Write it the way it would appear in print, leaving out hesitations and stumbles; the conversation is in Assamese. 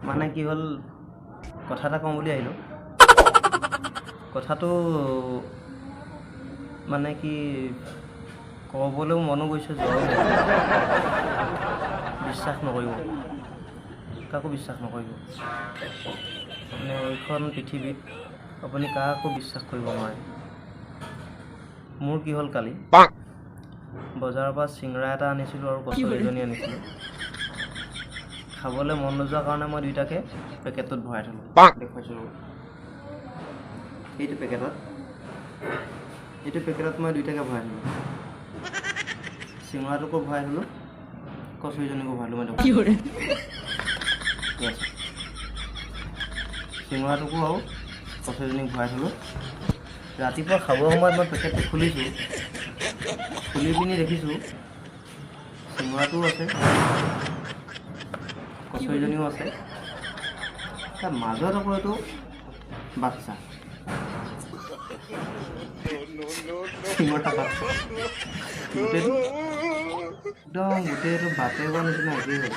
মানে কি হ'ল, কথা এটা কওঁ বুলি আহিলোঁ। কথাটো মানে কি ক'বলৈও মনো গৈছে, জ্বৰো লাগিছে। বিশ্বাস নকৰিব, কাকো বিশ্বাস নকৰিব। মানে এইখন পৃথিৱীত আপুনি কাকো বিশ্বাস কৰিব নোৱাৰে। মোৰ কি হ'ল, কালি বজাৰৰ পৰা চিঙৰা এটা আনিছিলোঁ আৰু কচৰি এজনী আনিছিলোঁ। খাবলৈ মন নোযোৱাৰ কাৰণে মই দুইটাকে পেকেটটোত ভৰাই থ'লোঁ। দেখুৱাইছোঁ ৰ'ব। এইটো পেকেটত মই দুইটাকে ভৰাই থ'লোঁ। চিঙৰাটোকো ভৰাই থ'লোঁ, কচৰিজনীকো ভৰাই থ'লোঁ। মই দেখুৱাইছোঁ, ঠিক আছে। চিঙৰাটোকো আৰু কচৰিজনীক ভৰাই থ'লোঁ। ৰাতিপুৱা খাবৰ সময়ত মই পেকেটটো খুলিছোঁ। খুলি পিনি দেখিছোঁ চিঙৰাটোও আছে, কচৰিজনীও আছে, তাৰ মাজত আকৌ এইটো বাচ্ছা, চিঙৰা বাচ্ছা। গোটেইটো একদম গোটেইটো বাটে হোৱা নিচিনা একেই হ'ল।